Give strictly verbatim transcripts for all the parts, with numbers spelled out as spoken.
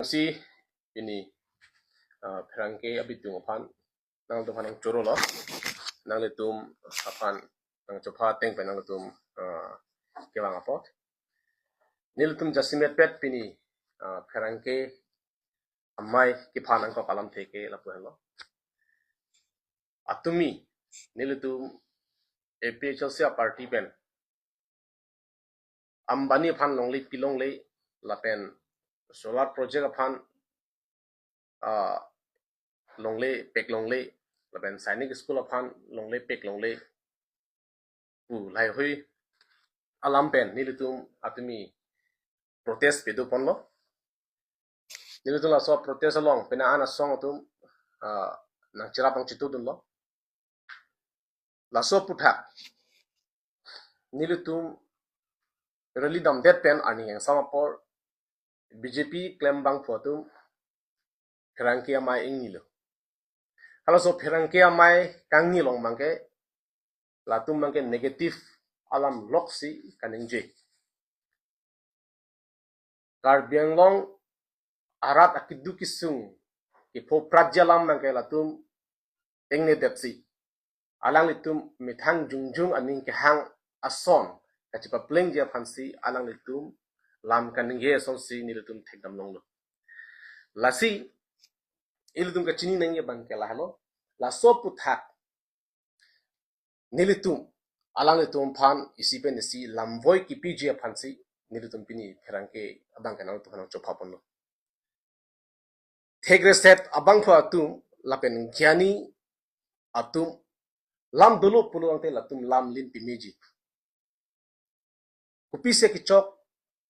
Si pini, ah, pherangke abitung aphan nangtum aphan nangchorolo, nanglitum aphan nangchopha ateng pen nanglitum, ah, kevang apot. Nelitum jasemet pet pini, ah, pherangke amei kephan nangkok alamthe ke lapu henlo. Atumi nelitum A P H L C a-party pen Ambani aphan longle pilongle lapen solar project aphan, ah, longle peklongle lapen Sainik School aphan longle peklongle pu laheihui alam pen nelitum atumi protest pado ponlo. Nelitum laso protest along pena an asong atum, ah, nangcherap nangchitudunlo. Laso aphuthak nelitum rally damdet pen arni kangsam apor B J P klembangphu atum pherangke amei ingnilo. Halaso pherangke amei kangni along abangke latum abangke negative alam loksi kaningje. Karbi Anglong arat akeduk kesung kepho pratji alam abangke latum ingnedetsi, alanglitum methang jongjong aning kehang ason kachepaplengji aphansi alanglitum lam kaningje asonsi nelitum thekdam longlo. Lasi ilitum kachini nangji abangke lahelo, laso aphuthak nelitum alanglitum aphan isi pen isi lamvoi kepiji aphansi nelitum pini pherangke abangke nangtum aphan nangchopha ponlo. Thekreset abangphu atum lapen gyani atum lam dolo pulo tangte latum lam lin pameji. Kopisi kechok,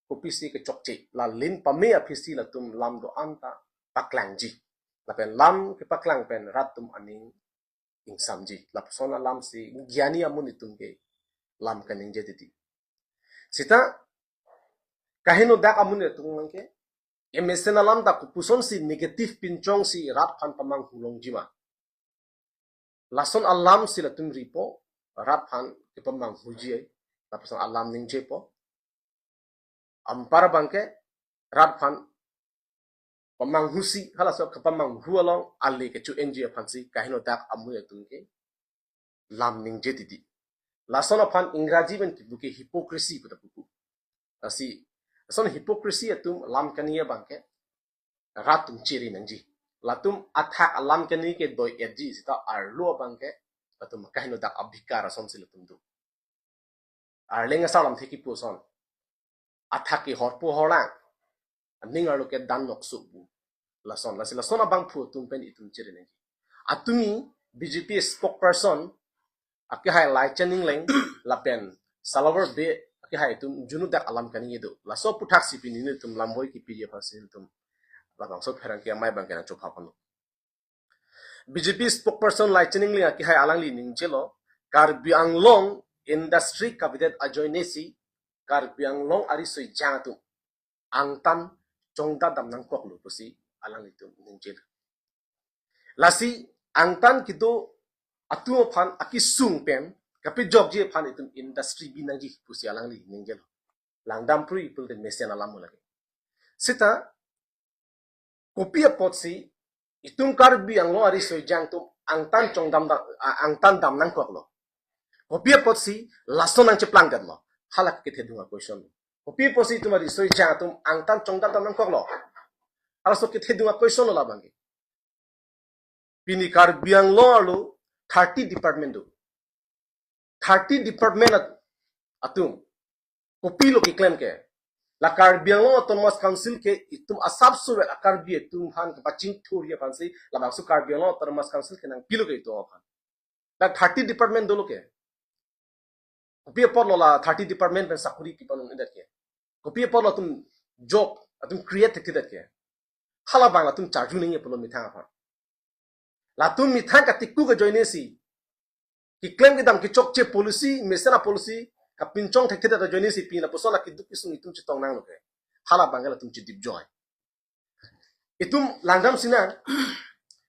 kopisi kechokche, la lin pame aphisi latum lam do-an ta paklangji. Lapen lam kepaklang pen rat atum aning ingsamji. Lapuson alamsi gyani amonit atum ke lam kaningje titi. Sita kaheno dak amonit atum abangke, emesen alam ta kopusonsi negative pinchongsi rat aphan pamanghu longjima. Lason alamsi latum ripo, rat aphan kepamanghuji ai, lapuson alam ningjepo. Anpar abangke rat aphan pamanghusi, halaso kepamanghu along ale kecho-enji aphansi kaheno dak amonit atum ke lam ningje titi. Lason aphan Ingraji pen kipu ke hypocrisy pu ta pupu. Lasi lason hypocrisy atum lam kaningje abangke rat atum chere nangji. Latum athak alam kaningje ke doi-etji, sita arlo abangke latum kaheno dak abhikar asonsi latum do. Arleng asar alamthe kipu ason. Athak ke horpo horlang, aning arlo ke dan nokso pu. Lason, lasi lason abangphu atum pen itum chere nangji. Atumi B J P spokesperson akehai Laichan Engleng lapen Salawar Bey akehai atum junu dak alam kaningje do. Laso aphuthaksi pini nelitum lamvoi kepiji aphansi nelitum labangso pherangke amei abangke nangchopha ponlo. B J P spokesperson Laichan Engleng akehai alangli ningjelo, Karbi Anglong industry kavedet ajoinesi Karbi Anglong ariso ejang atum angtan chongdam dam nangkoklo pusi alanglitum ningjelo. Lasi angtan kedo atum aphan akesung pen kapejokji aphan itum industry bi nangji pusi alangli ningjelo. Langdam prui pulote mesen alam lake. Sita kopi apotsi itum Karbi Anglong ariso ejang atum angtan chongdam dam, a, angtan dam nangkoklo? Kopi apotsi lason nangcheplangdetlo? Hala kethedung a-question. Kopi apotsi itum ariso ejang atum angtan chongdam dam nangkoklo? Halaso kethedung a-question lo labangke. Pini Karbi Anglong arlo thirty department do. Thirty department at-, atum kopilo keklem ke? La Karbi Anglong Autonomous Council ke itum asapso vet a-Karbi atum aphan kepachingthurji aphansi labangso Karbi Anglong Autonomous Council ke nangpilo ke itum aphan? La thirty department dolo ke. Kopi apotlo la thirty department pen sakuri kepanon-edet ke? Kopi apotlo atum job atum create thekthedet ke? Halabang latum charju nangji pulo methang aphan. Latum methang katikuk ajoinesi, keklem kedam kechokche policy, mesen a-policy kapinchong thekthedet ajoinesi pini lapuson akeduk kesung itum chetong nanglo ke? Halabang ke latum chedipjoi. Itum langdam sinang,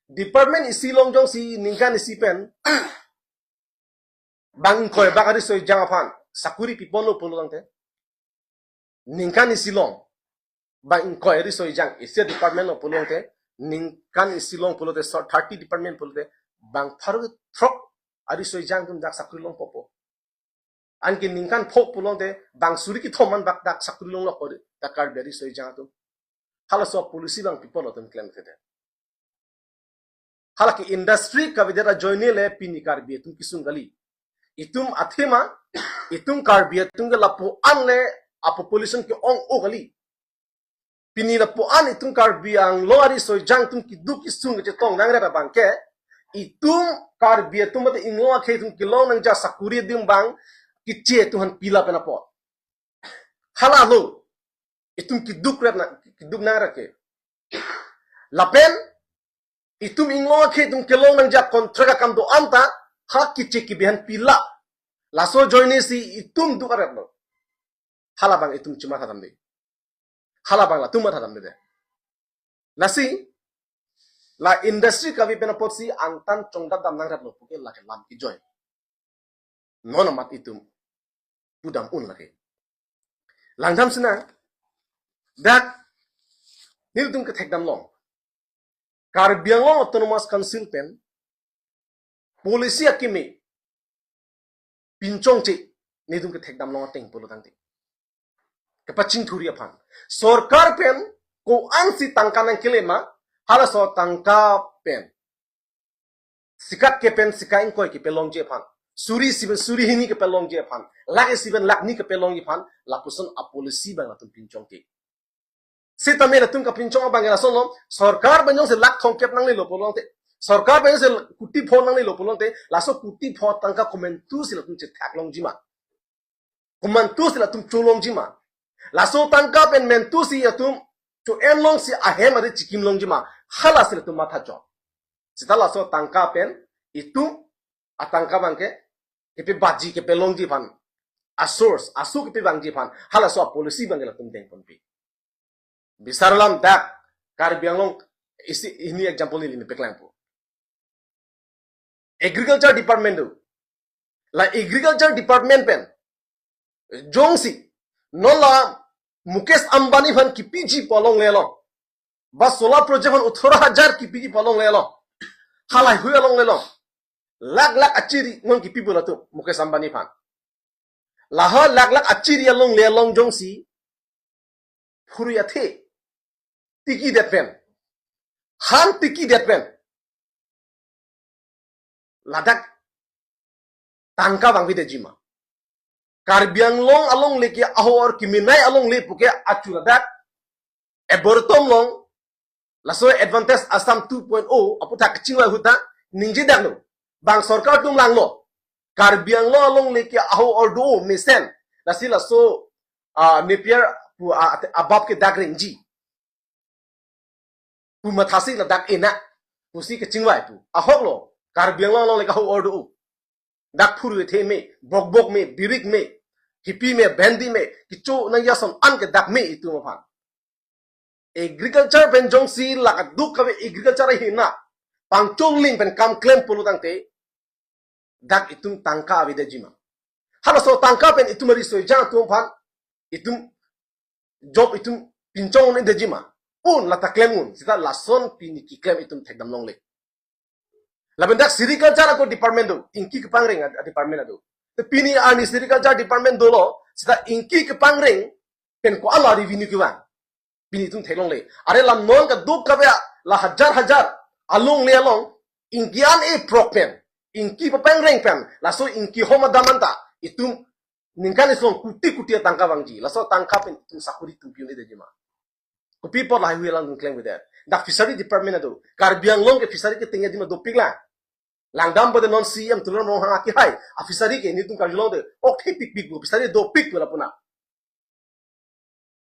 department isi along jongsi ningkan isi pen bang ingkoi bak ariso ejang aphan sakuri piponlo pulo tangte, ningkan isi along bang ingkoi ariso ejang isi department along pulote, ningkan isi along pulote, so thirty department pulote, bang pharo throk ariso ejang atum dak sakuri longpo po. Anke ningkan pho pulote bang suri kethom an bak dak sakuri longlok po dak Karbi ariso ejang atum. Halaso policy bang pi apot lo atum klemkledet? Hala ke industry kavedet ajoine le pini Karbi atum kesung kali. Itum athema, itum Karbi atum ke lapu-an le a population ke-ong-o kali. Pini lapu-an itum Karbi Anglong ariso ejang atum keduk kesung kachetong nangret abang ke, itum Karbi atum mate inglong akhei atum kelong nangji asakuri adim bang keche atum aphan pila pen apot. Hala lo itum keduk ret na, keduk nangret ke. Lapen itum inglong akhei atum kelong nangji acontract akam do-an ta ha keche kebi aphan pila. Laso ajoine si itum duk aret lo. Hala bang itum chematha damde. Hala bang latum matha damde. Lasi la industry kave pen apotsi angtan chongdap dam nangret lo puke lake lam kejoi. Non amat itum pudam un lake. Langdam sina, dak nelitum kethek dam long, Karbi Anglong Autonomous Council pen policy akimi pinchongche, nelitum kethek dam long ateng pulo tangte, kepachingthuri aphan. Sorkar pen ko-ansi tangka nangkele ma, halaso tangka pen sika ke pen sika ingkoi kepelongji aphan, suri isi pen suri hini kepelongji aphan, lakh isi pen lakh ni kepelongji aphan, lapuson apolicy bang latum pinchongche. Sitame latum kapinchong abang lason lo, sorkar pen jongsi lakh thomkep nanglelo pulote, sorkar pen jongsi kuti pho nanglelo pulote, laso kuti pho tangka komantusi latum chethak longji ma? Komantusi latum cholongji ma? Laso tangka pen mantusi latum cho-en longsi ahem ari chikim longji ma? Halasi latum matha chot. Sita laso tangka pen itum atangka bang ke kepebaji kepelongji aphan, a source, aso kepevangji aphan, halaso apolicy bang ke latum dengponpi. Bisar alam dak Karbi Anglong isi hini example neli paklangpo. Agriculture Department do. La Agriculture Department pen jongsi non la Mukesh Ambani aphan kepiji pu alongle lo, ba solar project aphan othoro hajar kepiji pu alongle lo, halaihui alongle lo, lakh lakh achiri non kepi pu latum Mukesh Ambani aphan. Laha lakh lakh achiri alongle along jongsi phurui athe tikidet pen, han tikidet pen, ladak tangka vangvedetji ma? Karbi Anglong alongle ke ahor kemenei alongle puke achu ladak Arboretum along, laso Advantage Assam two point oh aputhak kachingvai ahut ta ningje dak lo. Bang sorkar atum langlo, Karbi Anglong alongle ke ahor do mesen, lasi laso, ah, Napier pu, ah, abab ke dak rengji pu mathasi ladak ena pusi kachingvai pu. Ahok lo, Karbi Anglong alongle ke ahor do. Dak phurui athe me, bokbok me, birik me, hipi me, bhendi me, kecho nangji ason an ke dak me itum aphan. Agriculture pen jongsi la kadokave agriculture ahina pangchongling pen kam klem pulo tangte, dak itum tangka avedetji ma? Halaso tangka pen itum ariso ejang atum aphan itum job itum pinchong un-edetji ma? Un, lata klem un, sita lason pini keklem itum thekdam longle. Lapen dak sericulture ako department do, ingki kepangreng a, a department ado. Te pini arni sericulture department dolo, sita ingki kepangreng pen ko-an la revenue kevang, pini itum theklongle. Are la non kadokave la hajar hajar alongle along ingki an-e prok pen, ingki papangreng pen, laso ingki hom adam anta itum ningkan isi along kuti kuti atangka vangji, laso tangka pen itum sakuri itum pi un-edetji ma? Kopi apot lahaihui alam itum klem kedet? Dak fishery department ado. Karbi Anglong ke fishery ketengji adim dopik lang. Langdam bade non C E M Tuliram Ronghang akehai a fishery ke nelitum karjulong de, ok thepikpik pu, fishery dopik pu lapu na.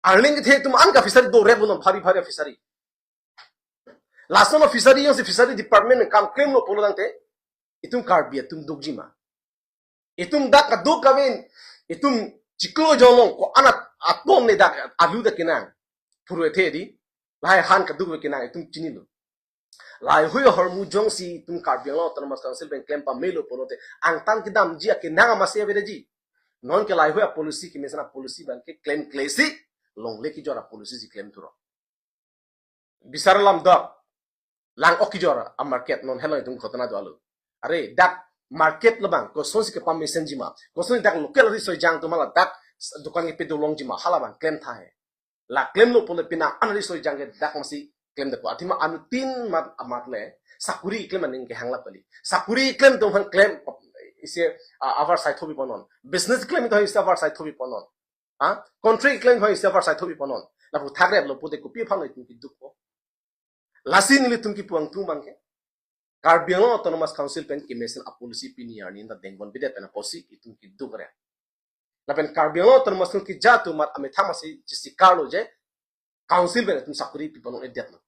Arleng kethe atum an ke fishery do rep unon, phari phari fishery. Lason a fishery jongsi fishery department kam klemlo pulo tangte, itum Karbi atum dukji ma? Itum dak kadokave, itum chiklo jolong ko-an atum ne dak alu dak kenang, phurui athe di, lahai han kadokave kenang itum chinilo. Lahaihui ahormu jongsi itum Karbi Anglong Autonomous Council pen klem pamelo pulote, angtan kedamji akenang amatsi avedetji? Non ke lahaihui apolicy kemesen apolicy bang ke klemklesi, longle kejor a-policy si klem thuro. Bisar alam dak lang-ok kejor a-market non helo itum ghotona do alo. Are dak market labang kosonsi kepamesenji ma, kosonsi dak local riso-ejang atum hala dak dukan kepadolongji ma, halabang klem tha he. La klemlo pule pina an riso-ejang ke dak masi klem dak athema anuttin mat amat le sakuri klem aning kehang la pali. Sakuri klem atum aphan klem isi, ah, avar sai thobi ponon. Business klem atum isi avar sai thobi ponon. Ha? Contract klem atum isi avar sai thobi ponon. Lapu thakre lo pute kopi aphan lo itum keduk po. Lasi nelitum kipu angtung abangke Karbi Anglong Autonomous Council pen kemesen a-policy pini arni ta dengponpedet pen apotsi itum keduk re. Lapen Karbi Anglong Autonomous Council keja atum mat amethang masi chisi karlo je council pen itum sakuri pi ponong-edetlo.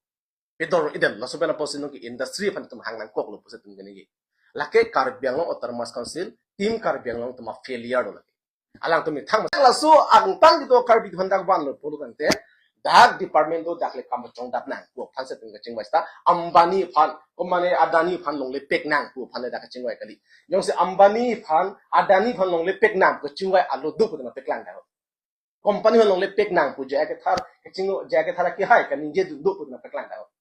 Pedor-edet, laso pen apotsi nonke industry aphan itum hang nangkoklo pusi itum keningje. Lake Karbi Anglong Autonomous Council, Team Karbi Anglong atum a-failure lo lake. Alangtum methang masi laso angtan kito Karbi atum aphan dak vanlo pulo tangte, dak department do dak le kam chongdap nang pu aphan si itum kachingvai seta, Ambani aphan, komane Adani aphan longle pek nang pu aphan le dak kachingvai kali. Jongsi Ambani aphan, Adani aphan longle pek nang kachingvai alo do pu itum peklang dak. Company aphan longle pek nang pu J I Kathar kachingvai, J I Kathar kehai kaningje dun do pu itum peklang dak.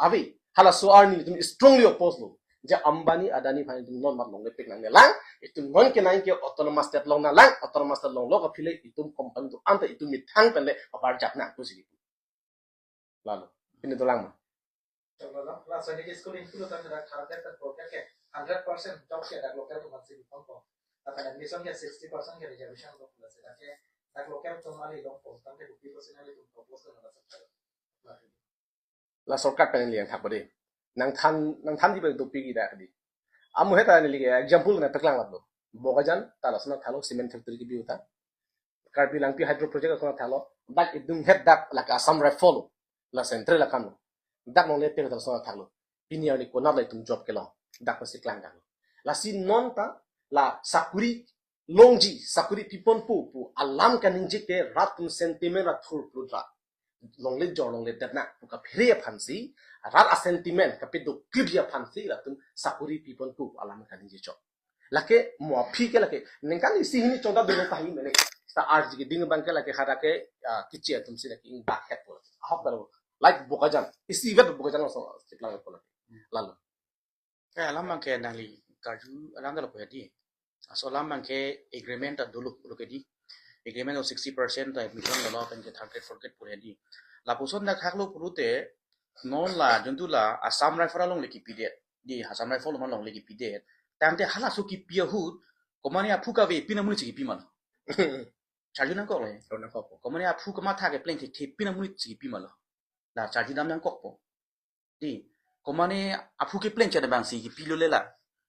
Ave, halaso arni itum strongly oppose lo. Je Ambani Adani aphan itum non mat longle pek nangnelang, itum non kenang ke autonomous state longnelang, autonomous state longlo kaphi le itum company atum anta itum methang pen le abar jap nang pusi. Lalo, pini dolang ma. Choklo lo, la Sainik School in pulo tangte dak third grade pen fourth grade ke hundred percent chok ke dak local atum aphan si pipon po. Lapen admission ke sixty percent ke reservation lo pulo si dak ke dak local atum ali longpo tangte kopi percent ali itum propose lo la sorkar. La sorkar pen neli nangthakpo dei. Nangthan, nangthanji pen dopik ida kadi. Amu heta neli ke example nangpeklang laplo. Bokajan ta lason thalo cement factory kebi ahut ta. Karbi Langpi Hydro Project lason thalo. Dak idung het dak lake Assam Rifle. La central akam lo. Dak longle pek ta lason thalo. Pini arni konat la itum job kelong. Dak pasi klang dak lo. Lasi non ta la sakuri longji, sakuri piponpo pu alam kaningje ke rat atum sentiment ra thur plut ra. Longle jor longledet nang pu kaphere aphan si, rat a-sentiment kapedoklipji aphan si latum sakuri piponpo pu alam kaningje chot. Lake mo aphi ke lake ningkan isi hini chongdap dolo tahi mene. Sa arji keding abangke lake hadak ke, ah, kichi atum si lake ingbak het po. Ahok dalo. Like Bokajan. Isi vet Bokajan laso chiklang po lake. Lalo. Eh, alam abangke nangli karju alam dalo po ya di. Laso alam abangke agreement ta dolo pulo ke di. Agreement o sixty percent ta admission dolo pen ke third grade, fourth grade pu ya di. Lapuson dak haklo pulote non la juntu la Assam Rifle alongle kipidet. Di Assam Rifle along longle kipidet. Tangte halaso kipi ahut komane aphu kave pin amonit si kipi ma lo. Charju nangkok le. Charju nangkok po. Komane aphu kamatha kepleng thekthe pin amonit si kipi ma lo. La charju dam nangkok po. Di, komane aphu kepleng chot abang si kipilo le la.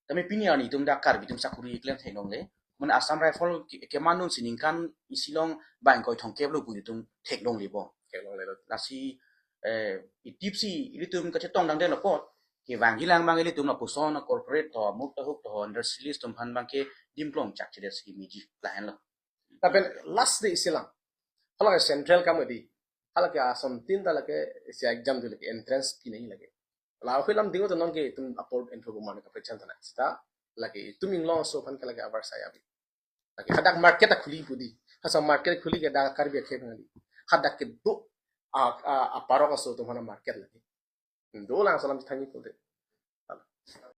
Tame pini arni itum dak Karbi atum sakuri klem theklongle. Komane Assam Rifle ke, keman dun si ningkan isi along bang ingkoi thomkep lo pu itum theklongle bo. Theklongle lo. Lasi, eh, itip si ilitum kachetong dangdetlo apot. Kevangji lang abang ilitum lapuson corporate to, muk tahuk to, industries atum aphan abangke dimplong chak chedet si miji lahenlo. Lapen last dei isi lang. Hala ke central akam dei. Hala ke asomtin ta lake isi exam dei lake entrance pi nangji lake. La ahui lam ding to nonke itum apor info bumar ka pechan tana. Seta lake itum inglong aso aphan ke lake abar saya bi. Lake hadak market akhuli pu di. Hasa market khuli ke dak Karbi akhei ngali. Hadak kedo a, a, aparok aso atum aphan market lake. Dolang salam thangi pu de.